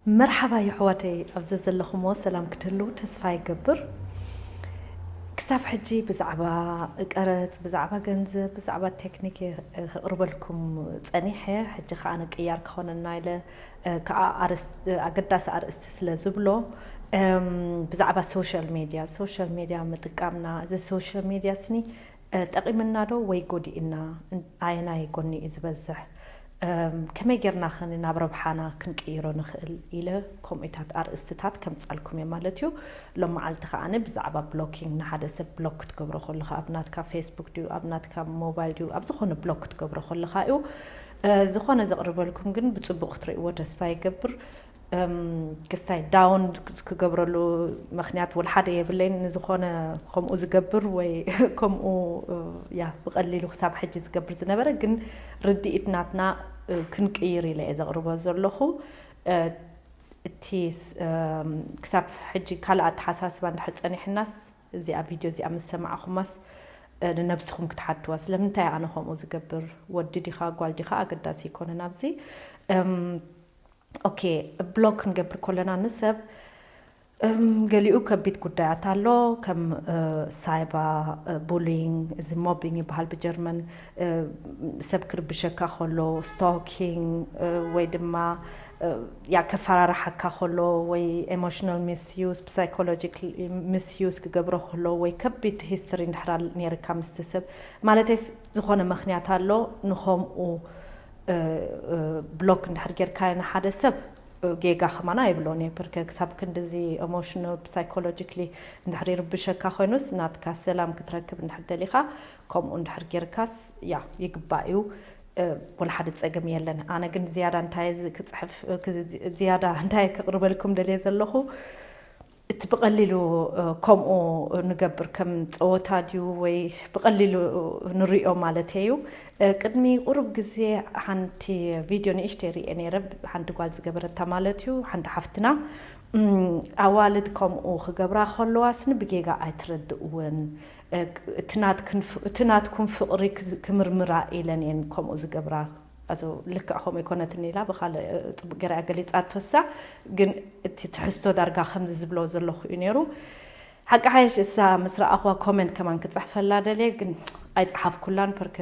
መርሓባ የሕዋተይ፣ ኣብ ዘዘለኹሞ ሰላም ክትህልዉ ተስፋ ይገብር። ክሳብ ሕጂ ብዛዕባ ቀረጽ፣ ብዛዕባ ገንዘብ፣ ብዛዕባ ቴክኒክ እየ ከቕርበልኩም ጸኒሐ። ሕጂ ከኣ ንቅያር ክኾነና ኢለ፣ እ፣ ከኣ ኣርእስ-፣ እ፣ ኣገዳሲ ኣርእስቲ ስለ ዝብሎ፣ እም፣ ብዛዕባ ሶሻል ሜድያ፣ ሶሻል ሜድያ ምጥቃምና፣ እዚ ሶሻል ሜድያ ስኒ፣ እ፣ ጠቒምና ዶ ወይ ጎዲእና? እን-፣ ኣየናይ ጎኒ እዩ ዝበዝሕ? እም፣ ከመይ ጌርና ኸ ናብ ረብሓና ክንቅይሮ ንኽእል? ኢለ ከምኡታት ኣርእስትታት ከምጻልኩም እየ ማለት እዩ። ሎም መዓልቲ ከኣ ብዛዕባ ብሎኪንግ፣ ንሓደ ሰብ ብሎክ ክትገብሮ ከለኻ፣ ኣብ ናትካ ፌስቡክ ድዩ፣ ኣብ ናትካ ሞባይል ድዩ፣ ኣብ ዝኾነ ብሎክ ክትገብሮ ከለኻ እዩ። እ፣ ዝኾነ ዘቕርበልኩም ግን ብጽቡቕ ክትርእይዎ ተስፋ ይገብር። እም፣ ክስታይ ዳውን ክገብረሉ ምኽንያት ወላ ሓደ የብለይን። ንዝኾነ ከምኡ ዝገብር ወይ ከምኡ፣ እ፣ ያ፣ ብቐሊሉ ክሳብ ሕጂ ዝገብር ዝነበረ፣ ግን ርድኢት ናትና፣ እ፣ ክንቅይር ኢለ እየ ዘቕርቦ ዘለኹ። እ፣ እቲ ስ-፣ እም፣ ክሳብ ሕጂ ካልእ ኣተሓሳስባ እንድሕር ጸኒሕናስ፣ እዚኣ ቪድዮ እዚኣ ምስ ሰማዕኹማስ፣ እ፣ ንነብስኹም ክትሓትዋ፣ ስለምንታይ ኣነ ከምኡ ዝገብር፣ ወዲ ዲኻ ጓል ዲኻ ኣገዳሲ ኣይኮነን ኣብዚ። እም፣ ኦኬ፣ ብሎክ ክንገብር ከለና ንሰብ፣ እም፣ ገሊኡ ከቢድ ጉዳያት ኣሎ፣ ከም፣ እ፣ ሳይባ፣ እ፣ ቡሊንግ፣ እዚ ሞቢንግ ይበሃል ብጀርመን፣ እ፣ ሰብ ክርብሸካ ከሎ፣ ስቶኪንግ፣ እ፣ ወይ ድማ፣ እ፣ ያ ከፈራርሓካ ከሎ፣ ወይ ኤሞሽናል ሚስዩስ፣ ብሳይኮሎጂካል ሚስዩስ ክገብሮ ከሎ፣ ወይ ከቢድ ሂስትሪ እንድሕር ኣል-፣ ነይርካ ምስቲ ሰብ፣ ማለተይስ ዝኾነ ምኽንያት ኣሎ ንኸምኡ እ፣ እ፣ ብሎክ እንድሕር ጌርካዮ ንሓደ ሰብ፣ እ፣ ጌጋ ከማና ኣይብሎን እየ። ብርከ ክሳብ ክንድዚ ኤሞሽናል ሳይኮሎጂካሊ እንድሕር ይርብሸካ ኮይኑስ፣ ናትካ ሰላም ክትረክብ እንድሕር ደሊኻ፣ ከምኡ እንድሕር ጌርካስ፣ ያ፣ ይግባእ እዩ። እ፣ ወላ ሓደ ጸገም የለን። ኣነ ግን ዝያዳ እንታይ ዝ-፣ ክጽሕፍ፣ እ፣ ክዝ-፣ ዝያዳ እንታይ ከቕርበልኩም ደልየ ዘለኹ፣ እቲ ብቐሊሉ፣ እ፣ ከምኡ ንገብር፣ ከም ጸወታ ድዩ ወይ ብቐሊሉ ንርእዮ ማለተይ እዩ። እ፣ ቅድሚ ቁሩብ ግዜ ሓንቲ ቪድዮ ንእሽተይ ርእየ ነይረ፣ ሓንቲ ጓል ዝገበረታ ማለት እዩ፣ ሓንቲ ሓፍትና። እም፣ ኣዋልድ ከምኡ ክገብራ ከለዋስ ንብጌጋ ኣይትረድእወን። እ፣ እቲ ናትክን ፍ-፣ እቲ ናትኩም ፍቕሪ ክ-፣ ክምርምራ ኢለን እየን ከምኡ ዝገብራ። ኣዞ ልክዕ ከምኡ ኣይኮነትን ኢላ ብኻልእ፣ እ፣ ጽቡቕ ገይራ እያ ገሊጻቶ እሳ። ግን እቲ ትሕዝቶ ዳርጋ ከምዚ ዝብሎ ዘለኹ እዩ ነይሩ። ሓቂ ሓይሽ እሳ ምስ ረኣኽዋ ኮመንት ከማን ክጽሕፈላ ደልየ፣ ግን ኣይጸሓፍኩላን። ፐርከ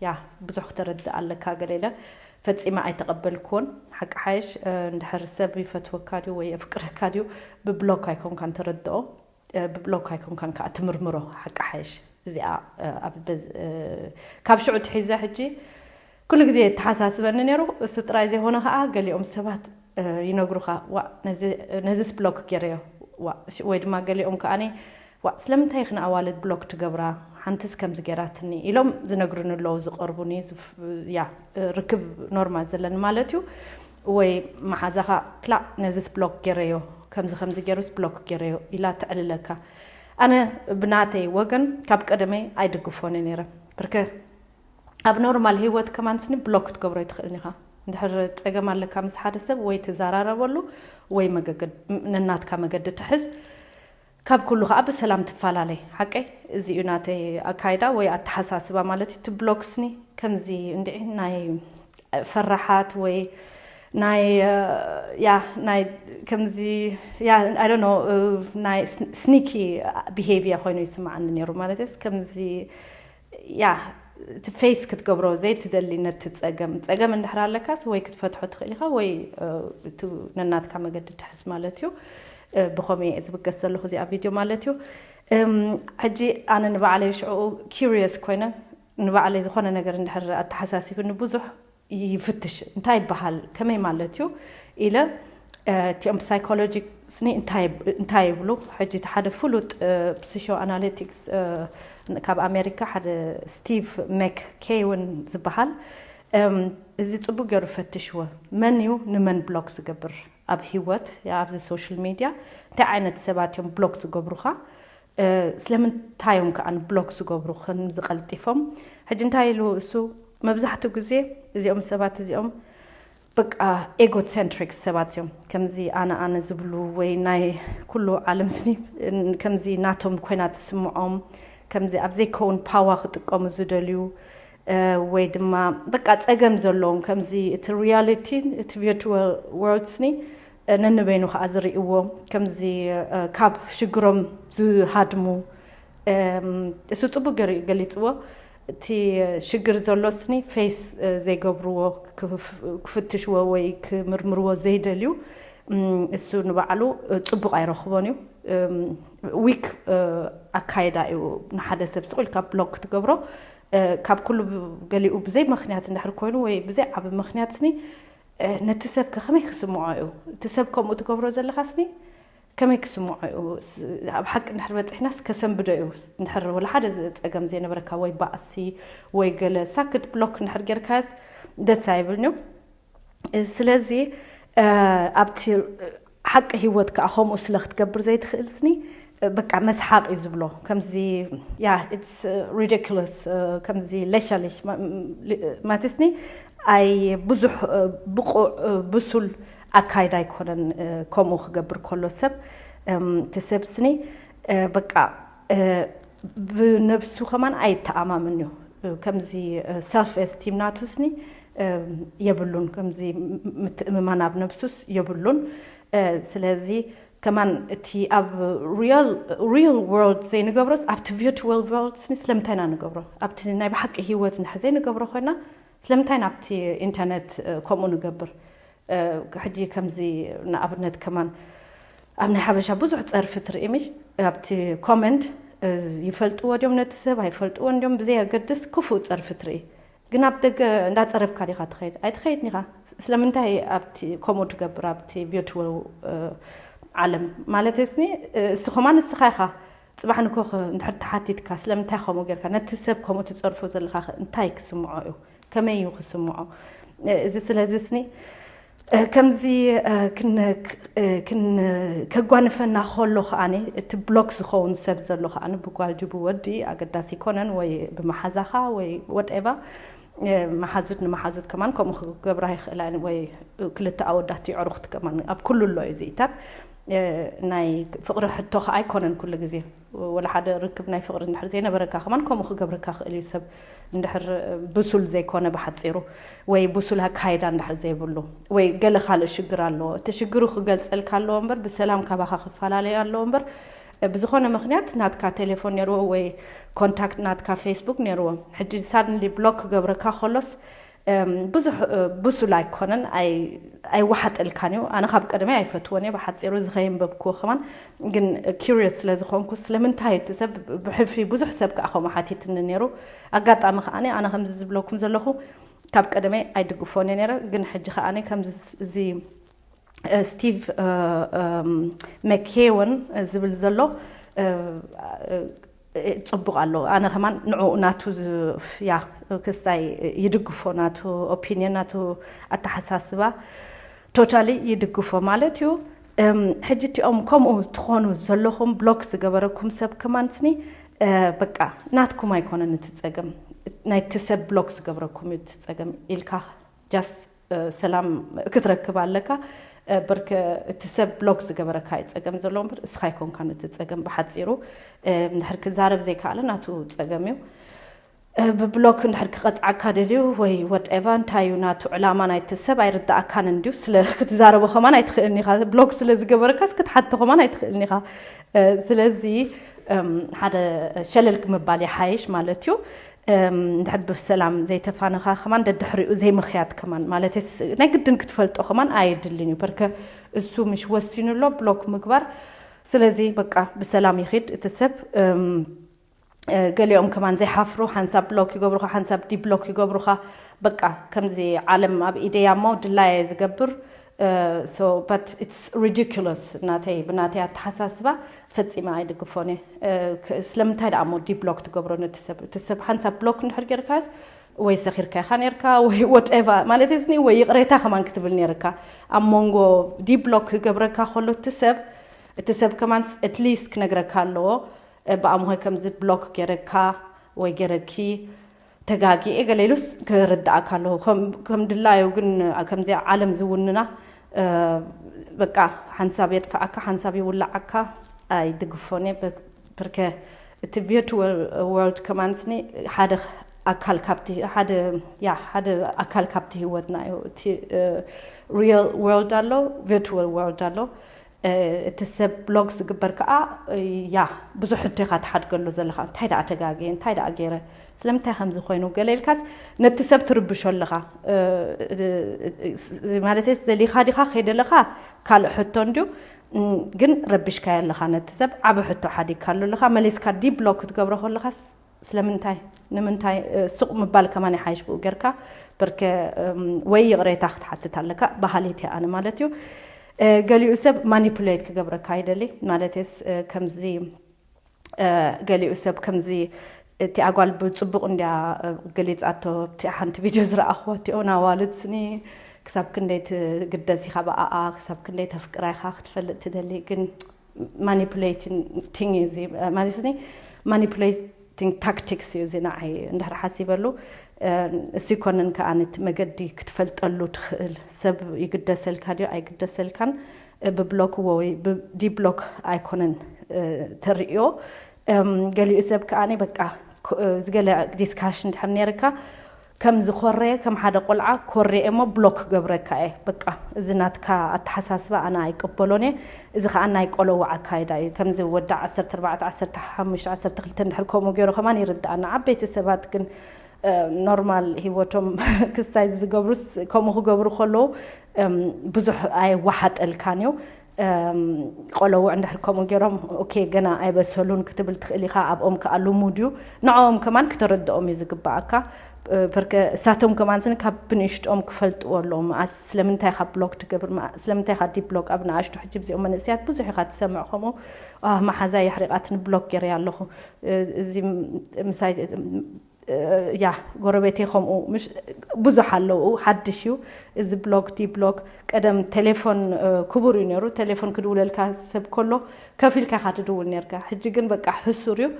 ያ ብዙሕ ክተረድእ ኣለካ ገለ ኢለ ፈጺመ ኣይተቐበልኩዎን። ሓቂ ሓይሽ፣ እ፣ እንድሕር ሰብ ይፈትወካ ድዩ ወይ የፍቅረካ ድዩ ብብሎክ ኣይኮንካን ተረድኦ። እ፣ ብብሎክ ኣይኮንካን ከኣ ትምርምሮ፣ ሓቂ ሓይሽ። እዚኣ፣ እ፣ ኣብ በዝ-፣ እ፣ ካብ ሽዑ ትሒዘ ሕጂ ኩሉ ግዜ የተሓሳስበኒ ነይሩ። እሱ ጥራይ ዘይኮነ ከኣ ገሊኦም ሰባት፣ እ፣ ይነግሩኻ፣ "ዋእ፣ ነዚ፣ ነዚስ ብሎክ ገይረዮ፣ ዋእ", ሽ-፣ ወይ ድማ ገሊኦም ከኣኒ፣ "ዋእ፣ ስለምንታይ ኢኽን ኣዋልድ ብሎክ ትገብራ? ሓንትስ ከምዚ ገይራትኒ?" ኢሎም ዝነግሩኒ ኣለዉ፣ ዝቐርቡኒ፣ ዝፍ-፣ ያ፣ እ፣ ርክብ ኖርማል ዘለኒ ማለት እዩ። ወይ መሓዛኻ፣ "ክላእ፣ ነዚስ ብሎክ ገይረዮ፣ ከምዚ ከምዚ ገይሩስ ብሎክ ገይረዮ" ኢላ ተዕልለካ። ኣነ ብናተይ ወገን ካብ ቀደመይ ኣይድግፎን እየ ነይረ። ብርከ ኣብ ኖርማል ህይወት ከማን ስኒ ብሎክ ክትገብሮ ኣይትኽእልን ኢኻ። እንድሕር ጸገም ኣለካ ምስ ሓደ ሰብ ወይ ትዘራረበሉ ወይ መገገድ-፣ ነናትካ መገዲ ትሕዝ። ካብ ኩሉ ከኣ ብሰላም ትፈላለይ። ሓቀይ? እዚ እዩ ናተይ ኣካይዳ ወይ ኣተሓሳስባ ማለት እዩ። እቲ ብሎክ ስኒ ከምዚ እንድዒ ናይ ፈራሓት ወይ ናይ፣ እ፣ ያ፣ ናይ ከምዚ፣ ያ፣ I don't know፣ እ፣ ናይ ስ-፣ ስኒኪ ቢሄቪየር ኮይኑ ይስምዓኒ ነይሩ። ማለት ከምዚ፣ ያ፣ እቲ ፌስ ክትገብሮ ዘይትደሊ ነቲ ጸገም። ጸገም እንድሕር ኣለካስ ወይ ክትፈትሖ ትኽእል ኢኻ ወይ፣ እ፣ እቲ ነናትካ መገዲ ትሕዝ ማለት እዩ። እ፣ ብኸመይ እየ ዝብገስ ዘለኹ እዚኣ ቪድዮ ማለት እዩ። እም፣ ሕጂ ኣነ ንባዕለይ ሽዑ ኪሪየስ ኮይነ፣ ንባዕለይ ዝኾነ ነገር እንድሕር ኣተሓሳሲብኒ ብዙሕ ይፍትሽ። እንታይ ይበሃል? ከመይ ማለት እዩ? ኢለ፣ እ፣ እቲኦም ሳይኮሎጂ ስኒ እንታይ፣ እንታይ ይብሉ? ሕጂ እቲ ሓደ ፍሉጥ፣ እ፣ ፕሲኮ ኣናሊቲክስ፣ እ፣ ካብ ኣሜሪካ ሓደ ስቲቭ መክ ኬውን ዝበሃል፣ እም፣ እዚ ጽቡቅ ገይሩ ፈትሽዎ። መን እዩ ንመን ብሎክ ዝገብር? ኣብ ህይወት፣ ያ፣ ኣብዚ ሶሻል ሚድያ እንታይ ዓይነት ሰባት እዮም ብሎክ ዝገብሩኻ? እ፣ ስለምንታይ እዮም ከኣ ንብሎክ ዝገብሩ ከምዚ ቀልጢፎም? ሕጂ እንታይ ኢሉ እሱ፣ መብዛሕትኡ ግዜ እዚኦም ሰባት እዚኦም በቃ ኤጎሴንትሪክ ሰባት እዮም። ከምዚ ኣነ ኣነ ዝብሉ ወይ ናይ ኩሉ ዓለም ስኒ ከምዚ ናቶም ኮይና ትስምዖም፣ ከምዚ ኣብ ዘይከውን ፓዋ ክጥቀሙ ዝደልዩ፣ እ፣ ወይ ድማ በቃ ጸገም ዘለዎም፣ ከምዚ እቲ ሪያሊቲ፣ እቲ ቪርቹዋል ወርልድ ስኒ ነንበይኑ ከዓ ዝርእይዎ ከምዚ ካብ ሽግሮም ዝሃድሙ። እሱ ፅቡቅ ገሊፅዎ። እቲ ሽግር ዘሎስኒ ፌስ ዘይገብርዎ፣ ክፍትሽዎ ወይ ክምርምርዎ ዘይደልዩ፣ እሱ ንባዕሉ ፅቡቅ ኣይረኽቦን እዩ። ዊክ ኣካይዳ እዩ። ንሓደ ሰብ ስቕ ኢልካ ብሎክ ክትገብሮ፣ ካብ ኩሉ ገሊኡ ብዘይ ምክንያት እንድሕር ኮይኑ ወይ ብዘይ ዓቢ ምክንያት ስኒ፣ ነቲ ሰብ ከ ከመይ ክስምዖ እዩ? እቲ ሰብ ከምኡ ትገብሮ ዘለኻ ስኒ ከመይ ክስምዖ እዩ? ኣብ ሓቂ እንድሕር በፂሕናስ ከሰንብዶ እዩ? እንድሕር ወላ ሓደ ፀገም ዘይነበረካ ወይ ባእሲ ወይ ገለ ሳክት ብሎክ እንድሕር ጌርካስ ደስ ኣይብልንዩ። ስለዚ ኣብቲ ሓቂ ህይወት ከዓ ከምኡ ስለ ክትገብር ዘይትኽእል ስኒ፣ በቃ መስሓቅ እዩ ዝብሎ። ከምዚ ያ it's ridiculous፣ ከምዚ ለሻለሽ ማለትስኒ ኣይ ብዙሕ ብቁዕ ብሱል ኣካይዳ ኣይኮነን። ከምኡ ክገብር ከሎ ሰብ እቲ ሰብ ስኒ በቃ ብነብሱ ከማን ኣይተኣማምን እዩ። ከምዚ ሰልፍ ኤስቲም ናቱ ስኒ የብሉን። ከምዚ ምትእምማን ኣብ ነብሱስ የብሉን። ስለዚ ከማን እቲ ኣብ ሪል ወርልድ ዘይንገብሮስ ኣብቲ ቪርቹዋል ወርልድ ስኒ ስለምንታይ ኢና ንገብሮ? ኣብቲ ናይ ብሓቂ ህይወት እንድሕር ዘይንገብሮ ኮይና ስለምንታይ ናብቲ ኢንተርነት ከምኡ ንገብር? ሕጂ ከምዚ ንኣብነት ከማን ኣብ ናይ ሓበሻ ብዙሕ ፀርፊ ትርኢ ምሽ? ኣብቲ ኮመንት ይፈልጥዎ ድዮም ነቲ ሰብ ኣይፈልጥዎ እንድዮም ብዘይ ኣገድስ ክፉእ ፀርፊ ትርኢ። ግን ኣብ ደገ እንዳፀረፍካ ዲኻ ትኸይድ? ኣይትኸይድን ኢኻ። ስለምንታይ ኣብቲ ከምኡ ትገብር ኣብቲ ቪርቹዋል ዓለም ማለት ስኒ? እሱ ከማን ንስኻ ኢኻ ፅባሕ ንኮ እንድሕር ተሓቲትካ ስለምንታይ ከምኡ ጌርካ ነቲ ሰብ ከምኡ ትፀርፎ ዘለኻ እንታይ ክስምዖ እዩ? ከመይ እዩ ክስምዖ? እዚ ስለዚ ስኒ ከምዚ ከጓንፈና ከሎ ከዓኒ እቲ ብሎክ ዝኸውን ሰብ ዘሎ ከዓኒ ብጓል ድዩ ብወዲ ኣገዳሲ ኣይኮነን፣ ወይ ብመሓዛኻ ወይ ወደኤቨር መሓዙት ንመሓዙት ከማን ከምኡ ክገብራ ይኽእላ ወይ ክልተ ኣወዳት የዕሩኽቲ ከማን ኣብ ኩሉ ኣሎ እዩ እዚኢታት። ናይ ፍቕሪ ሕቶ ከዓ ኣይኮነን ኩሉ ግዜ። ወላ ሓደ ርክብ ናይ ፍቕሪ እንድሕር ዘይነበረካ ከማን ከምኡ ክገብረካ ክእል እዩ ሰብ እንድሕር ብሱል ዘይኮነ ብሓፂሩ ወይ ብሱል ኣካይዳ እንድሕር ዘይብሉ ወይ ገለ ካልእ ሽግር ኣለዎ። እቲ ሽግሩ ክገልፀልካ ኣለዎ እምበር ብሰላም ካባኻ ክፈላለዩ ኣለዎ እምበር ብዝኾነ ምክንያት ናትካ ቴሌፎን ነይርዎ ወይ ኮንታክት ናትካ ፌስቡክ ነይርዎ ሕጂ ሳድንሊ ብሎክ ክገብረካ ከሎስ ብዙሕ ብሱል ኣይኮነን። ኣይወሓጠልካን እዩ። ኣነ ካብ ቀደመይ ኣይፈትዎን እየ ብሓፂሩ እዚ ከየንበብክዎ ከማን ግን ኪሪየስ ስለ ዝኾንኩ ስለምንታይ እቲ ሰብ ብሕልፊ ብዙሕ ሰብ ከዓ ከምኡ ሓቲትኒ ነይሩ። ኣጋጣሚ ከዓኒ ኣነ ከምዚ ዝብለኩም ዘለኹ ካብ ቀደመይ ኣይድግፎን እየ ነይረ። ግን ሕጂ ከዓኒ ከምዚ እዚ ስቲቭ መኬወን ዝብል ዘሎ ፅቡቅ ኣሎ። ኣነ ከማን ንዑ ናቱ ያ ክስታይ ይድግፎ ናቱ ኦፒኒየን ናቱ ኣተሓሳስባ ቶታሊ ይድግፎ ማለት እዩ። ሕጂ እቲኦም ከምኡ ትኾኑ ዘለኹም ብሎክ ዝገበረኩም ሰብ ከማን ስኒ በቃ ናትኩም ኣይኮነን እቲ ፀገም ናይቲ ሰብ ብሎክ ዝገበረኩም እዩ እቲ ፀገም ኢልካ ጃስት ሰላም ክትረክብ ኣለካ። ብርክ እቲ ሰብ ብሎክ ዝገበረካ እዩ ፀገም ዘለዎ እምበር እስኻ ኣይኮንካን እቲ ፀገም ብሓፂሩ። እንድሕር ክዛረብ ዘይከኣለ ናቱ ፀገም እዩ። ብብሎክ እንድሕር ክቐፅዓካ ደልዩ ወይ ወደኤቨር እንታይ እዩ ናቱ ዕላማ ናይቲ ሰብ ኣይርዳእካን እንድዩ ስለ ክትዛረቦ ከማን ኣይትኽእልን ኢኻ። ብሎክ ስለ ዝገበረካስ ክትሓቶ ከማን ኣይትኽእልን ኢኻ። ስለዚ ሓደ ሸለል ምባል ይሓይሽ ማለት እዩ። እንድሕር ብሰላም ዘይተፋነኻ ከማን ደድሕሪኡ ዘይምኽያድ ከማን ማለት ናይ ግድን ክትፈልጦ ከማን ኣየድልን እዩ በርከ እሱ ምሽ ወሲኑ ኣሎ ብሎክ ምግባር። ስለዚ በቃ ብሰላም ይኺድ እቲ ሰብ። ገሊኦም ከማን ዘይሓፍሩ ሓንሳብ ብሎክ ይገብሩኻ ሓንሳብ ዲብሎክ ይገብሩኻ። በቃ ከምዚ ዓለም ኣብ ኢደያ እሞ ድላየ ዝገብር። So but it's ridiculous ናተይ ብናተይ ኣተሓሳስባ ፈፂመ ኣይድግፎን እየ። ስለምንታይ ደኣ እሞ ዲብሎክ ትገብሮ ነቲ ሰብ እቲ ሰብ ሓንሳብ ብሎክ እንድሕር ጌርካስ ወይ ሰኺርካ ኢኻ ነርካ ወይ ወደኤቨር ማለት ስኒ ወይ ይቕሬታ ከማን ክትብል ነርካ። ኣብ መንጎ ዲብሎክ ክገብረካ ከሎ እቲ ሰብ እቲ ሰብ ከማን ኣትሊስት ክነግረካ ኣለዎ። ብኣምሆይ ከምዚ ብሎክ ጌረካ ወይ ጌረኪ ተጋጊኤ ገለ ኢሉስ ክርዳእካ ኣለዎ። ከም ድላዩ ግን ከምዚኣ ዓለም ዝውንና በቃ ሓንሳብ የጥፍኣካ ሓንሳብ ይውላዓካ ኣይድግፎን እየ። ብርከ እቲ ቪርቹዋል ወርልድ ከማንስኒ ሓደ ኣካል ካብቲ ሓደ ያ ሓደ ኣካል ካብቲ ህይወትና እዩ። እቲ real world ኣሎ፣ virtual world ኣሎ። እቲ ሰብ ብሎክ ዝግበር ከዓ ያ ብዙሕ ሕቶ ኢኻ ትሓድገሉ ዘለኻ። እንታይ ደኣ ተጋግየ፣ እንታይ ደኣ ገይረ፣ ስለምንታይ ከምዚ ኮይኑ ገለ ኢልካስ ነቲ ሰብ ትርብሾ ኣለኻ። ማለት ደሊኻ ዲኻ ከይደለኻ ካልእ ሕቶ እንድዩ። ግን ረቢሽካዮ ኣለኻ ነቲ ሰብ፣ ዓቢ ሕቶ ሓዲግካሉ ኣለኻ። መሊስካ ዲብሎክ ክትገብሮ ከለኻስ ስለምንታይ ንምንታይ ሱቕ ምባል ከማን ይሓይሽ። ብኡ ጌርካ ብርከ ወይ ይቕሬታ ክትሓትት ኣለካ። ባህሊት እየ ኣነ ማለት እዩ። ገሊኡ ሰብ ማኒፑሌት ክገብረካ ይደሊ። ማለትስ ከምዚ ገሊኡ ሰብ ከምዚ እቲ ኣጓል ብፅቡቕ እንዲያ ገሊፃቶ። ኣብቲ ሓንቲ ቪድዮ ዝረኣኽዎ እቲኦን ኣዋልድ ስኒ ክሳብ ክንደይ ትግደስ ኢኻ ብኣኣ፣ ክሳብ ክንደይ ተፍቅራ ኢኻ ክትፈልጥ ትደሊ። ግን ማኒፑሌቲንግ እዩ እዚ ማለት ኒ ማኒፑሌቲንግ ታክቲክስ እዩ እዚ ንዓይ እንድሕር ሓሲበሉ። እሱ ይኮንን ከኣ ነቲ መገዲ ክትፈልጠሉ ትኽእል። ሰብ ይግደሰልካ ድዩ ኣይግደሰልካን ብብሎክ ወይ ዲብሎክ ኣይኮነን ተርእዮ። ገሊኡ ሰብ ከኣ በቃ ዝገለ ዲስካሽን ድሕር ነርካ ከም ዝኾረየ ከም ሓደ ቆልዓ ኮርየ እሞ ብሎክ ክገብረካ እየ። በቃ እዚ ናትካ ኣተሓሳስባ ኣነ ኣይቅበሎን እየ። እዚ ከዓ ናይ ቆለዎ ኣካይዳ እዩ። ከምዚ ወዲ ዓሰርተ ኣርባዕተ ዓሰርተ ሓሙሽተ ዓሰርተ ክልተ እንድሕር ከምኡ ገይሩ ከማን ይርድኣና። ዓበይቲ ሰባት ግን ኖርማል ህይወቶም ክስታይ ዝገብሩስ ከምኡ ክገብሩ ከለዉ ብዙሕ ኣየዋሓጠልካን እዩ። ቆለውዕ እንድሕር ከምኡ ገይሮም ኦኬ ገና ኣይበሰሉን ክትብል ትኽእል ኢኻ። ኣብኦም ከዓ ልሙድ እዩ። ንዕኦም ከማን ክተረድኦም እዩ ዝግባኣካ። በርከ እሳቶም ከማን ስን ካብ ብንእሽትኦም ክፈልጥዎ ኣለዎም። ስለምንታይ ኢኻ ብሎክ ትገብር? ስለምንታይ ኢኻ ዲብሎክ? ኣብ ንኣሽቱ ሕጂ ብዚኦም መንእስያት ብዙሕ ኢኻ ትሰምዕ ከምኡ። መሓዛ የሕሪቓትኒ ብሎክ ገይረ ኣለኹ። እዚ ምሳይ ያ ጎረቤተይ ከምኡ ብዙሕ ኣለዉ። ሓድሽ እዩ እዚ ብሎክ ዲብሎክ። ቀደም ቴሌፎን ክቡር እዩ ነይሩ። ቴሌፎን ክድውለልካ ሰብ ከሎ ከፊልካ ኢኻ ትድውል ነርካ። ሕጂ ግን በቃ ሕሱር እዩ።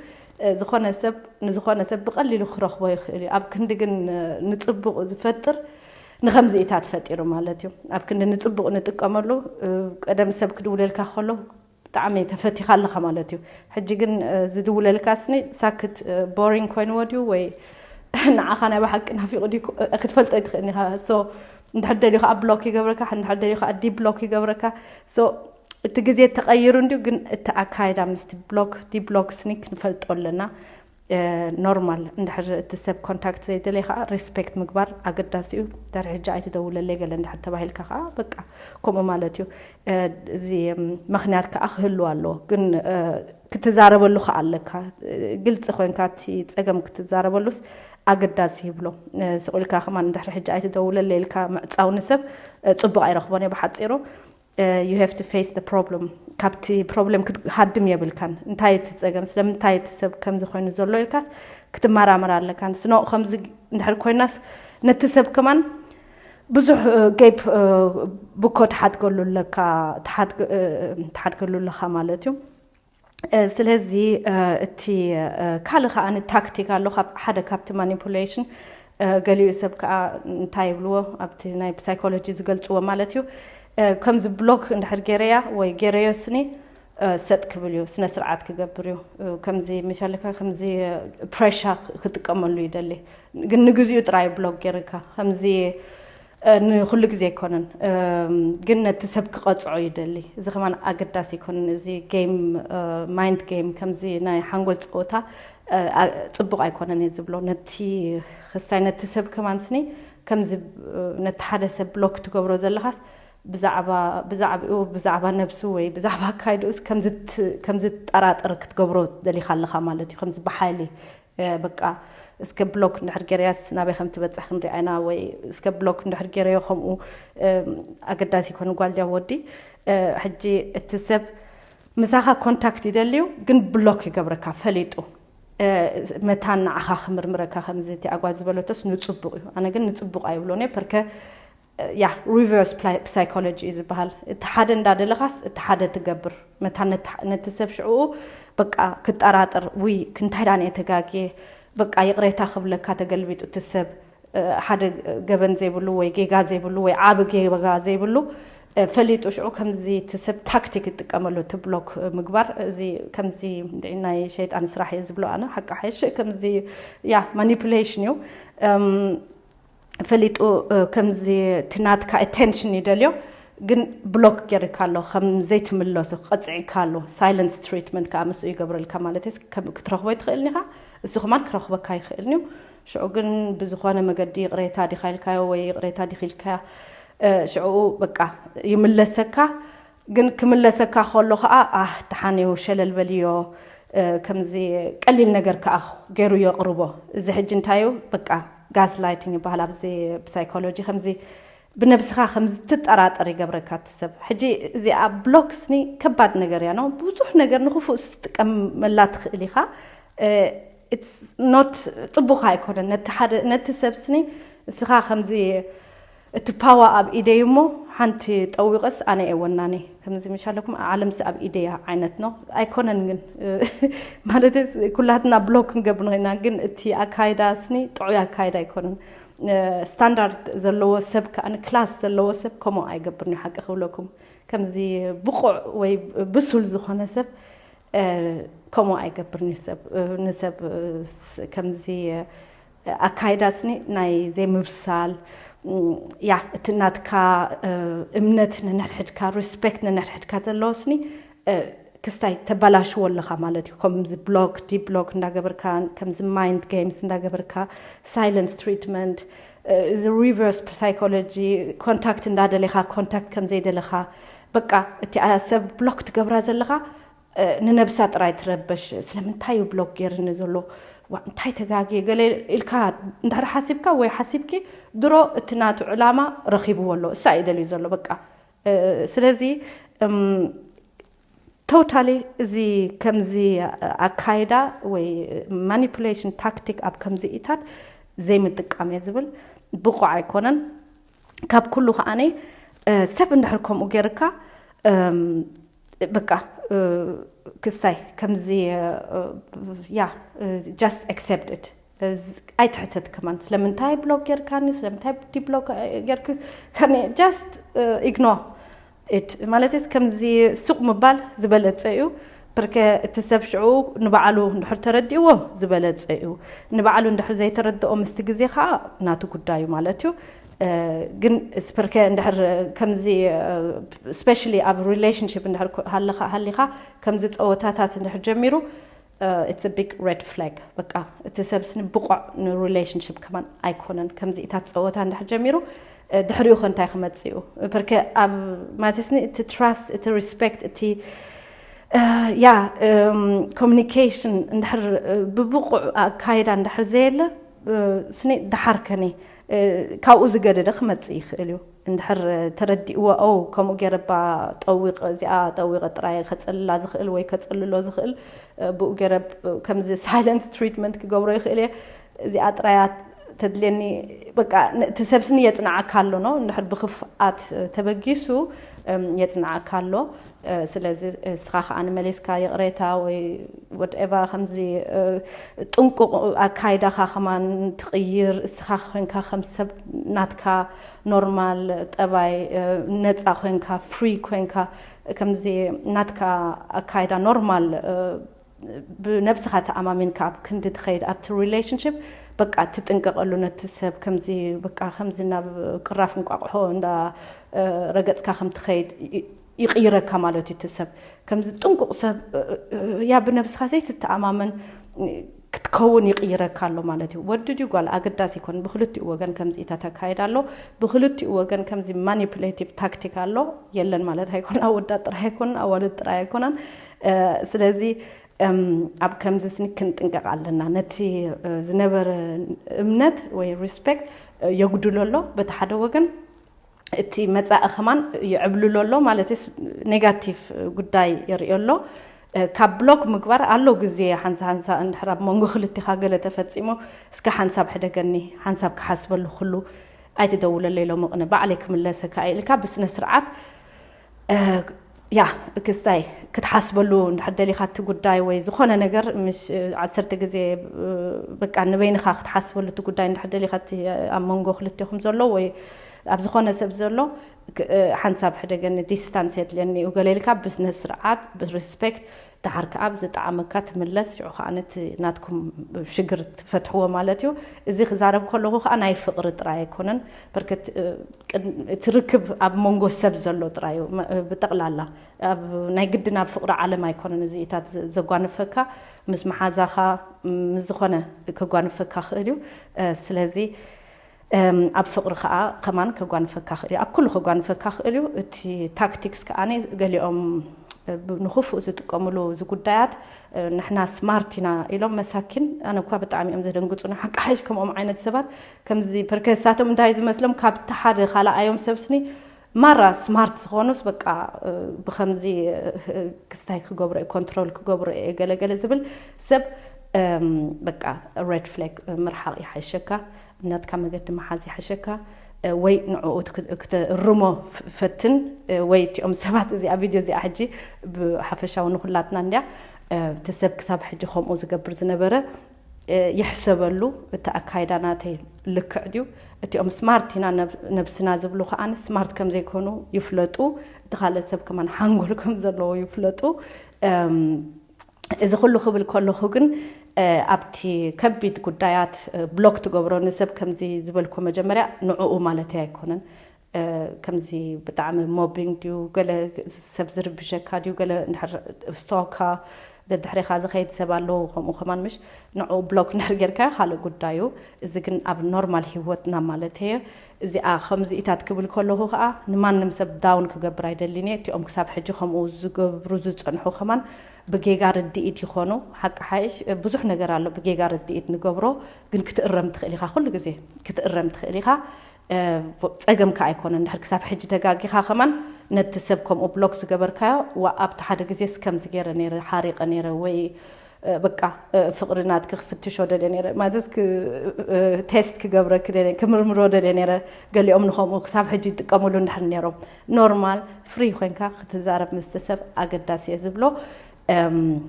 ዝኾነ ሰብ ንዝኾነ ሰብ ብቐሊሉ ክረኽቦ ይኽእል እዩ። ኣብ ክንዲ ግን ንፅቡቕ ዝፈጥር ንኸምዚኢታት ፈጢሩ ማለት እዩ። ኣብ ክንዲ ንፅቡቕ ንጥቀመሉ ቀደም ሰብ ክድውለልካ ከሎ ብጣዕሚ ተፈቲኻ ኣለኻ ማለት እዩ። ሕጂ ግን ዝድውለልካ ስኒ ሳክት ቦሪንግ ኮይንዎ ድዩ ወይ ንዓኻ ናይ ብሓቂ ናፊቑ ድዩ ክትፈልጦ ኣይትኽእልን ኢኻ። ሶ እንድሕር ደልዩ ከዓ ብሎክ ይገብረካ፣ እንድሕር ደልዩ ከዓ ዲብሎክ ይገብረካ። ሶ እቲ ግዜ ተቐይሩ እንድዩ ግን እቲ ኣካይዳ ምስቲ ብሎክ ዲብሎክ ስኒ ክንፈልጦ ኣለና። ኖርማል እንድሕር እቲ ሰብ ኮንታክት ዘይደለየ ከዓ ሪስፔክት ምግባር ኣገዳሲ እዩ። ድሕሪ ሕጂ ኣይትደውለለይ ገለ እንድሕር ተባሂልካ ከዓ በቃ ከምኡ ማለት እዩ። እዚ ምክንያት ከዓ ክህልው ኣለዎ። ግን ክትዛረበሉ ከዓ ኣለካ። ግልፂ ኮይንካ እቲ ፀገም ክትዛረበሉስ ኣገዳሲ ይብሎ። ስቕ ኢልካ ከማን እንድሕሪ ሕጂ ኣይትደውለለይ ኢልካ ምዕፃው ንሰብ ፅቡቕ ኣይረኽቦን እየ ብሓፂሩ። You have to face the problem። ካብቲ ፕሮብለም ክትሃድም የብልካን። እንታይ እቲ ፀገም? ስለምንታይ እቲ ሰብ ከምዚ ኮይኑ ዘሎ ኢልካስ ክትመራመር ኣለካን። ስኖ ከምዚ እንድሕር ኮይናስ ነቲ ሰብ ከማን ብዙሕ ጌፕ ብኮ ትሓድገሉ ኣለካ ትሓድገሉ ኣለካ ማለት እዩ። ስለዚ እቲ ካልእ ከዓ ታክቲክ ኣሎ። ሓደ ካብቲ ማኒፑሌሽን ገሊኡ ሰብ ከዓ እንታይ ይብልዎ ኣብቲ ናይ ሳይኮሎጂ ዝገልፅዎ ማለት እዩ። ከምዚ ብሎክ እንድሕር ገይረያ ወይ ገይረዮ ስኒ ሰጥ ክብል እዩ፣ ስነ ስርዓት ክገብር እዩ። ከምዚ መሻለካ ከምዚ ፕሬሻ ክጥቀመሉ ይደሊ። ግን ንግዚኡ ጥራይ ብሎክ ገይርካ ከምዚ ንኩሉ ግዜ ኣይኮነን። ግን ነቲ ሰብ ክቐፅዖ ይደሊ። እዚ ከማን ኣገዳሲ ኣይኮነን። እዚ ጌም ማይንድ ጌም ከምዚ ናይ ሓንጎል ፀወታ ፅቡቕ ኣይኮነን እየ ዝብሎ። ነቲ ክስታይ ነቲ ሰብ ከማን ስኒ ከምዚ ነቲ ሓደ ሰብ ብሎክ ትገብሮ ዘለኻስ ብዛዕባ ብዛዕባኡ ብዛዕባ ነብሱ ወይ ብዛዕባ ኣካይድኡስ ከምዚ ትጠራጠር ክትገብሮ ደሊኻ ኣለኻ ማለት እዩ። ከምዚ ብሓይሊ በቃ እስከ ብሎክ እንድሕር ገይረያስ ናበይ ከም ትበፅሕ ክንሪኣ ኢና ወይ እስከ ብሎክ እንድሕር ገይረዮ ከምኡ ኣገዳሲ ይኮን ጓል ድያ ወዲ። ሕጂ እቲ ሰብ ምሳኻ ኮንታክት ይደልዩ ግን ብሎክ ይገብረካ ፈሊጡ መታን ንዓኻ ክምርምረካ ከምዚ እቲ ኣጓል ዝበለቶስ ንፅቡቕ እዩ። ኣነ ግን ንፅቡቕ ኣይብሎን እየ ፐርከ ያ ሪቨርስ ሳይኮሎጂ እዩ ዝበሃል። እቲ ሓደ እንዳደለኻስ እቲ ሓደ ትገብር መታ ነቲ ሰብ ሽዕኡ በቃ ክጠራጠር ውይ ክንታይ ዳን እየ ተጋግየ በቃ ይቕሬታ ክብለካ ተገልቢጡ እቲ ሰብ ሓደ ገበን ዘይብሉ ወይ ጌጋ ዘይብሉ ወይ ዓቢ ጌጋ ዘይብሉ ፈሊጡ ሽዑ ከምዚ እቲ ሰብ ታክቲክ ይጥቀመሉ፣ እቲ ብሎክ ምግባር። እዚ ከምዚ ናይ ሸይጣን ስራሕ እየ ዝብሎ ኣነ ሓቂ ሓይሽ። ከምዚ ያ ማኒፕሌሽን እዩ። ፈሊጡ ከምዚ እቲ ናትካ ኣቴንሽን ይደልዮ፣ ግን ብሎክ ገይርካ ኣሎ፣ ከም ዘይትምለሱ ቀፅዒካ ኣሎ። ሳይለንስ ትሪትመንት ከዓ ምስኡ ይገብረልካ ማለት እዩ። ክትረኽቦ ይትኽእል ኒኻ፣ እሱ ከማን ክረኽበካ ይኽእል እዩ። ሽዑ ግን ብዝኾነ መገዲ ይቕሬታ ዲኻ ኢልካዮ ወይ ይቕሬታ ዲኺ ኢልካያ፣ ሽዑ በቃ ይምለሰካ። ግን ክምለሰካ ከሎ ከዓ ኣህ ተሓንዩ ሸለል በልዮ፣ ከምዚ ቀሊል ነገር ከዓ ገይሩ የቕርቦ። እዚ ሕጂ እንታዩ በቃ ጋዝ ላይቲንግ ይበሃል ኣብዚ ብሳይኮሎጂ። ከምዚ ብነብስኻ ከምዚ ትጠራጠር ይገብረካ እቲ ሰብ። ሕጂ እዚኣ ብሎክስኒ ከባድ ነገር እያ ነው፣ ብዙሕ ነገር ንክፉእ ዝጥቀመላ ትኽእል ኢኻ። ኖት ጽቡቕ ኣይኮነን። ነቲ ሓደ ነቲ ሰብ ስኒ እስኻ ከምዚ እቲ ፓዋ ኣብ ኢደይ እሞ ሓንቲ ጠዊቐስ ኣነ እየ ወናኒ። ከምዚ ምሻለኩም ዓለምሲ ኣብ ኢደያ ዓይነት ነው ኣይኮነን ግን ማለት ኩላትና ብሎክ ክንገብር ንኽእልና፣ ግን እቲ ኣካይዳ ስኒ ጥዑይ ኣካይዳ ኣይኮነን። ስታንዳርድ ዘለዎ ሰብ ከኣ ክላስ ዘለዎ ሰብ ከምኡ ኣይገብርን እዩ። ሓቂ ክብለኩም ከምዚ ብቑዕ ወይ ብሱል ዝኾነ ሰብ ከምኡ ኣይገብርን እዩ። ሰብ ንሰብ ከምዚ ኣካይዳ ስኒ ናይ ዘይምብሳል ያ እቲ ናትካ እምነት ንንሕድሕድካ ሪስፔክት ንንሕድሕድካ ዘለዎ ስኒ ክስታይ ተበላሽዎ ኣለኻ ማለት እዩ። ከምዚ ብሎክ ዲ ብሎክ እንዳገበርካ ከምዚ ማይንድ ጌምስ እንዳገበርካ ሳይለንስ ትሪትመንት እዚ ሪቨርስ ሳይኮሎጂ ኮንታክት እንዳደለኻ ኮንታክት ከምዘይደለኻ በቃ እቲ ሰብ ብሎክ ትገብራ ዘለኻ ንነብሳ ጥራይ ትረበሽ። ስለምንታይ እዩ ብሎክ ገይርኒ ዘሎ? እንታይ ተጋግየ ገለ ኢልካ እንድሕር ሓሲብካ ወይ ሓሲብኪ ድሮ እቲ ናቱ ዕላማ ረኺብዎ ኣሎ። እሳ እዩ ደልዩ ዘሎ በቃ። ስለዚ ቶታሊ እዚ ከምዚ ኣካይዳ ወይ ማኒፕሌሽን ታክቲክ ኣብ ከምዚ ኢታት ዘይምጥቃም እየ ዝብል። ብቑዕ ኣይኮነን። ካብ ኩሉ ከዓኒ ሰብ እንድሕር ከምኡ ገይርካ በቃ ክስታይ ከምዚ ያ just accept it። ኣይትሕተት ከማን ስለምንታይ ብሎክ ጌርካኒ ስለምንታይ ዲብሎክ ጌርካኒ just ignore it ማለት ከምዚ ሱቕ ምባል ዝበለጸ እዩ። ብርከ እቲ ሰብ ሽዑ ንባዕሉ እንድሕር ተረዲእዎ ዝበለጸ እዩ። ንባዕሉ እንድሕር ዘይተረድኦ ምስቲ ግዜ ከዓ ናቱ ጉዳዩ ማለት እዩ። ግን ስፐርከ እንድሕር ከምዚ ስፔሻሊ ኣብ ሪሌሽንሽፕ እንድሕር ሃሊኻ ከምዚ ፀወታታት እንድሕር ጀሚሩ it's big red flag። በቃ እቲ ሰብ ስኒ ብቑዕ ንሪሌሽንሽፕ ከማን ኣይኮነን። ከምዚ ኢታት ፀወታ እንድሕር ጀሚሩ ድሕሪኡ ከ እንታይ ክመፅእ እዩ? ፐርከ ኣብ ማለትስኒ እቲ ትራስት እቲ ሪስፔክት እቲ ያ ኮሚኒኬሽን እንድሕር ብብቑዕ ኣካይዳ እንድሕር ዘየለ ስኒ ደሓርከኒ ካብኡ ዝገደደ ክመፅእ ይኽእል እዩ። እንድሕር ተረዲእዎ ው ከምኡ ገይረባ ጠዊቕ እዚኣ ጠዊቐ ጥራይ ከፅልላ ዝኽእል ወይ ከፅልሎ ዝኽእል ብኡ ገይረ ከምዚ ሳይለንስ ትሪትመንት ክገብሮ ይኽእል እየ። እዚኣ ጥራያ ተድልየኒ በቃ እቲ ሰብ ስኒ የፅንዓካ ኣሎ ነው እንድሕር ብክፍኣት ተበጊሱ የፅንዓካ ኣሎ። ስለዚ እስኻ ከዓ ንመሊስካ ይቕሬታ ወይ ወድኤባ ከምዚ ጥንቁቕ ኣካይዳኻ ከማን ትቕይር እስኻ ኮንካ ከም ሰብ ናትካ ኖርማል ጠባይ ነፃ ኮንካ ፍሪ ኮንካ ከምዚ ናትካ ኣካይዳ ኖርማል ብነብስኻ ተኣማሚንካ ኣብ ክንዲ ትኸይድ ኣብቲ ሪሌሽንሽፕ በቃ ትጥንቀቐሉ ነቲ ሰብ ከምዚ በቃ ከምዚ ናብ ቅራፍ እንቋቑሖ እንዳ ረገፅካ ከም ትኸይድ ይቕይረካ ማለት እዩ። እቲ ሰብ ከምዚ ጥንቁቕ ሰብ ያ ብነብስኻ ዘይትተኣማመን ክትከውን ይቕይረካ ኣሎ ማለት እዩ። ወዲ ድዩ ጓል ኣገዳሲ ይኮን ብክልቲኡ ወገን ከምዚ ኢታ ተካይድ ኣሎ። ብክልቲኡ ወገን ከምዚ ማኒፕሌቲቭ ታክቲክ ኣሎ። የለን ማለት ኣይኮን ኣወዳት ጥራይ ኣይኮን ኣዋልድ ጥራይ ኣይኮናን። ስለዚ ኣብ ከምዚ ስኒ ክንጥንቀቕ ኣለና። ነቲ ዝነበረ እምነት ወይ ሪስፔክት የጉድሎ ኣሎ በቲ ሓደ ወገን፣ እቲ መጻኢ ከማን ይዕብልሎ ኣሎ ማለት ስ ኔጋቲቭ ጉዳይ የርእዮ ኣሎ። ካብ ብሎክ ምግባር ኣሎ ግዜ ሓንሳ ሓንሳ እንድሕር ኣብ መንጎ ክልቲኻ ገለ ተፈጺሞ እስከ ሓንሳብ ሕደገኒ ሓንሳብ ክሓስበሉ ኩሉ ኣይትደውለለይ ሎሚ ቅነ ባዕለይ ክምለሰካ ኢልካ ብስነ ስርዓት ያ ክስታይ ክትሓስበሉ እንድሕር ደሊኻ እቲ ጉዳይ ወይ ዝኾነ ነገር ምሽ ዓሰርተ ግዜ በቃ ንበይንኻ ክትሓስበሉ እቲ ጉዳይ እንድሕር ደሊኻ እቲ ኣብ መንጎ ክልቴኹም ዘሎ ወይ ኣብ ዝኾነ ሰብ ዘሎ ሓንሳብ ሕደገኒ፣ ዲስታንስ የድልየኒ እዩ ገለ ኢልካ ብስነ ስርዓት ብሪስፔክት፣ ድሓር ከዓ ብዝጠዓመካ ትምለስ። ሽዑ ከዓ ነቲ ናትኩም ሽግር ትፈትሕዎ ማለት እዩ። እዚ ክዛረብ ከለኹ ከዓ ናይ ፍቕሪ ጥራይ ኣይኮነን። በርከት እቲ ርክብ ኣብ መንጎ ሰብ ዘሎ ጥራይ እዩ። ብጠቕላላ ኣብ ናይ ግድን ኣብ ፍቕሪ ዓለም ኣይኮነን እዚኢታት ዘጓንፈካ፣ ምስ መሓዛኻ፣ ምስ ዝኾነ ከጓንፈካ ክእል እዩ። ስለዚ ኣብ ፍቕሪ ከዓ ከማን ከጓንፈካ ክእል እዩ። ኣብ ኩሉ ከጓንፈካ ክእል እዩ። እቲ ታክቲክስ ከዓ ገሊኦም ንክፉእ ዝጥቀምሉ እዚ ጉዳያት፣ ንሕና ስማርት ኢና ኢሎም መሳኪን። ኣነ እኳ ብጣዕሚ እዮም ዘደንግፁኒ ሓቂ ሓይሽ ከምኦም ዓይነት ሰባት። ከምዚ ፐርከሳቶም እንታይ ዝመስሎም ካብቲ ሓደ ካልኣዮም ሰብስኒ ማራ ስማርት ዝኾኑስ በቃ ብከምዚ ክስታይ ክገብሮ እየ፣ ኮንትሮል ክገብሮ እየ፣ ገለገለ ዝብል ሰብ በቃ ሬድ ፍላግ ምርሓቕ ይሓይሸካ። ናትካ መገዲ መሓዝ ይሓሸካ። ወይ ንዕኡ ክትእርሞ ፈትን። ወይ እቲኦም ሰባት እዚኣ ቪድዮ እዚኣ ሕጂ ብሓፈሻዊ ንኩላትና እንድያ። እቲ ሰብ ክሳብ ሕጂ ከምኡ ዝገብር ዝነበረ ይሕሰበሉ። እቲ ኣካይዳ ናተይ ልክዕ ድዩ? እቲኦም ስማርት ኢና ነብስና ዝብሉ ከኣ ስማርት ከም ዘይኮኑ ይፍለጡ። እቲ ካልእ ሰብ ከማን ሓንጎል ከም ዘለዎ ይፍለጡ። እዚ ኩሉ ክብል ከለኹ ግን ኣብቲ ከቢድ ጉዳያት ብሎክ ትገብሮ ንሰብ ከምዚ ዝበልኮ መጀመርያ ንዕኡ ማለተይ ኣይኮነን። ከምዚ ብጣዕሚ ሞቢንግ ድዩ፣ ገለ ሰብ ዝርብሸካ ድዩ፣ ገለ እንድሕር ስቶካ ደድሕሬኻ ዝኸይድ ሰብ ኣለዉ፣ ከምኡ ከማን ምሽ ንዕኡ ብሎክ እንድሕር ጌርካዮ ካልእ ጉዳዩ። እዚ ግን ኣብ ኖርማል ህይወትና ማለት እየ። እዚኣ ከምዚኢታት ክብል ከለኹ ከዓ ንማንም ሰብ ዳውን ክገብር ኣይደልን እየ። እቲኦም ክሳብ ሕጂ ከምኡ ዝገብሩ ዝጸንሑ ከማን ብጌጋ ርድኢት ይኾኑ። ሓቂ ሓይሽ ብዙሕ ነገር ኣሎ ብጌጋ ርድኢት ንገብሮ፣ ግን ክትእረም ትኽእል ኢኻ። ኩሉ ግዜ ክትእረም ትኽእል ኢኻ። ጸገምካ ኣይኮነን። እንድሕር ክሳብ ሕጂ ተጋጊኻ ከማን ነቲ ሰብ ከምኡ ብሎክ ዝገበርካዮ፣ ዋ ኣብቲ ሓደ ግዜስ ከምዚ ገይረ ነይረ፣ ሓሪቐ ነይረ ወይ በቃ ፍቕሪ ናትኪ ክፍትሾ ደልየ ነይረ ማለት ቴስት ክገብረኪ ደልየ፣ ክምርምሮ ደልየ ነይረ። ገሊኦም ንኸምኡ ክሳብ ሕጂ ይጥቀምሉ እንድሕር ነይሮም፣ ኖርማል ፍሪ ኮይንካ ክትዛረብ ምስቲ ሰብ ኣገዳሲ እየ ዝብሎ።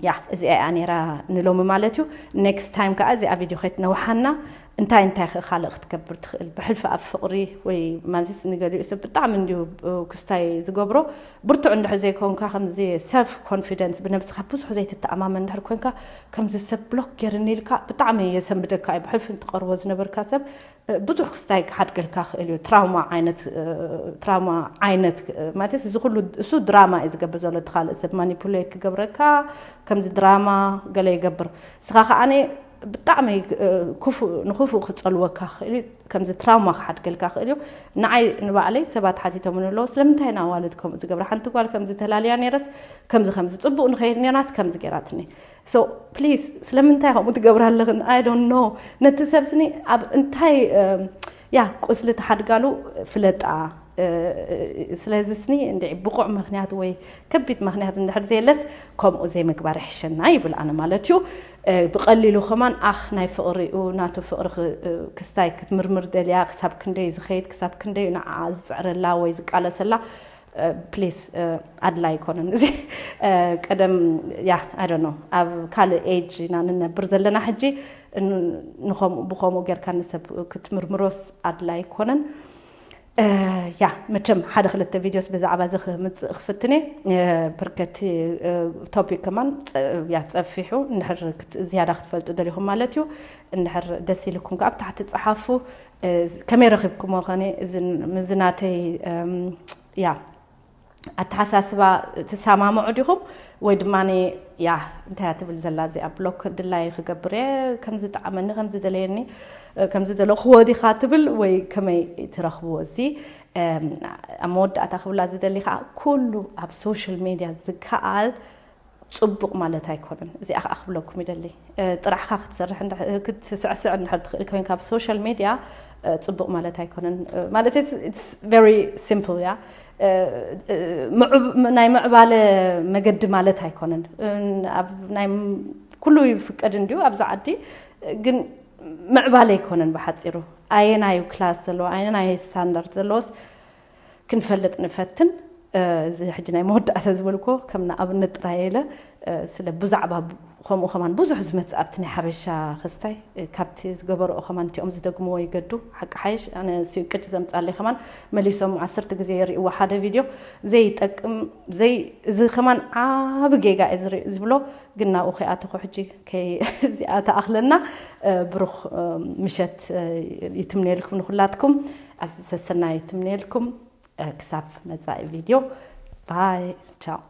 ያ እዚኣ እያ ነይራ ንሎሚ ማለት እዩ። ኔክስት ታይም ከዓ እዚኣ ቪድዮ ከይትነውሓና እንታይ እንታይ ከ ካልእ ክትገብር ትኽእል? ብሕልፊ ኣብ ፍቕሪ ወይ ማለት ንገሊኡ ሰብ ብጣዕሚ እንድዩ ክስታይ ዝገብሮ። ብርቱዕ እንድሕር ዘይኮንካ ከምዚ ሰልፍ ኮንፊደንስ ብነብስኻ ብዙሕ ዘይትተኣማመን እንድሕር ኮንካ ከምዚ ሰብ ብሎክ ገይርኒ ኢልካ ብጣዕሚ የሰንብደካ እዩ። ብሕልፊ ትቐርቦ ዝነበርካ ሰብ ብዙሕ ክስታይ ክሓድገልካ ክእል እዩ። ትራውማ ዓይነት ትራውማ ዓይነት ማለት እዚ ኩሉ እሱ ድራማ እዩ ዝገብር ዘሎ። እቲ ካልእ ሰብ ማኒፑሌት ክገብረካ ከምዚ ድራማ ገለ ይገብር። ስኻ ከዓኒ ብጣዕሚ ክፉእ ንክፉእ ክጸልወካ ክእል እዩ። ከምዚ ትራውማ ክሓድገልካ ክእል እዩ። ንዓይ ንባዕለይ ሰባት ሓቲቶም ኣለዎ ስለምንታይ ኢና ኣዋልድ ከምኡ ዝገብራ? ሓንቲ ጓል ከምዚ ተላልያ ነይረስ ከምዚ ከምዚ ጽቡቕ ንኸይድ ነይርናስ ከምዚ ገይራትኒ። So please ስለምንታይ ከምኡ ትገብራ ኣለኽን? I don't know። ነቲ ሰብ ስኒ ኣብ እንታይ ያ ቁስሊ ተሓድጋሉ ፍለጣ። ስለዚ ስኒ እንድዒ ብቑዕ ምኽንያት ወይ ከቢድ ምኽንያት እንድሕር ዘየለስ ከምኡ ዘይምግባር ይሕሸና ይብል ኣነ ማለት እዩ። ብቐሊሉ ከማን ኣኽ ናይ ፍቕሪኡ ናቱ ፍቕሪ ክስታይ ክትምርምር ደልያ ክሳብ ክንደይ ዝኸይድ ክሳብ ክንደይ ንዓኣ ዝፅዕረላ ወይ ዝቃለሰላ ፕሊስ ኣድላይ ኣይኮነን እዚ። ቀደም ያ ኣይ ዶንት ኖ ኣብ ካልእ ኤጅ ኢና ንነብር ዘለና ሕጂ። ብኸምኡ ጌርካ ንሰብ ክትምርምሮስ ኣድላይ ኣይኮነን። ያ መቸም ሓደ ክልተ ቪድዮስ ብዛዕባ እዚ ክምፅእ ክፍትን እየ። ብርከቲ ቶፒክ ከማን ያ ፀፊሑ እንድሕር ዝያዳ ክትፈልጡ ደሊኹም ማለት እዩ። እንድሕር ደስ ኢልኩም ከዓ ኣብ ታሕቲ ፀሓፉ። ከመይ ረኺብኩሞ ኸነ እዚ ናተይ ያ ኣተሓሳስባ ትሰማምዑ ዲኹም? ወይ ድማ ያ እንታይ እያ ትብል ዘላ እዚኣ ብሎክ ድላይ ክገብር እየ ከምዚ ጠዓመኒ ከምዚ ደለየኒ ከምዚ ደለኽዎ ዲኻ ትብል ወይ ከመይ ትረኽብዎ? እዚ ኣብ መወዳእታ ክብላ ዝደሊ ከዓ ኩሉ ኣብ ሶሻል ሜድያ ዝከኣል ፅቡቕ ማለት ኣይኮነን። እዚኣ ከዓ ክብለኩም ይደሊ። ጥራሕኻ ክትሰርሕ ክትስዕስዕ እንድሕር ትኽእል ኮይንካ ኣብ ሶሻል ሜድያ ፅቡቕ ማለት ኣይኮነን። ማለት ቨሪ ሲምፕል እያ። ናይ ምዕባለ መገዲ ማለት ኣይኮነን። ኣብ ናይ ኩሉ ይፍቀድ እንድዩ ኣብዚ ዓዲ ግን ምዕባለ ኣይኮነን። ብሓፂሩ ኣየናዩ ክላስ ዘለዎ ኣየናዩ ስታንዳርድ ዘለዎስ ክንፈልጥ ንፈትን። እዚ ሕጂ ናይ መወዳእታ ዝበልኮ ከም ንኣብነት ጥራይ ኢለ ስለ ብዛዕባ ከምኡ ከማን ብዙሕ ዝመጽእ ኣብቲ ናይ ሓበሻ ክስታይ ካብቲ ዝገበረኦ ከማን እቲኦም ዝደግምዎ ይገዱ። ሓቂ ሓይሽ ኣነ ሲቅጭ ዘምጻለይ ከማን መሊሶም ዓሰርተ ግዜ የርእይዎ ሓደ ቪድዮ ዘይጠቅም ዘይ እዚ ከማን ዓቢ ጌጋ እዩ ዝብሎ። ግን ናብኡ ከይኣተኹ ሕጂ እዚኣ ተኣኽለና። ብሩኽ ምሸት ይትምነየልኩም ንኹላትኩም። ኣብዚ ሰሰና ይትምነየልኩም። ክሳብ መጻኢ ቪድዮ ባይ ቻው።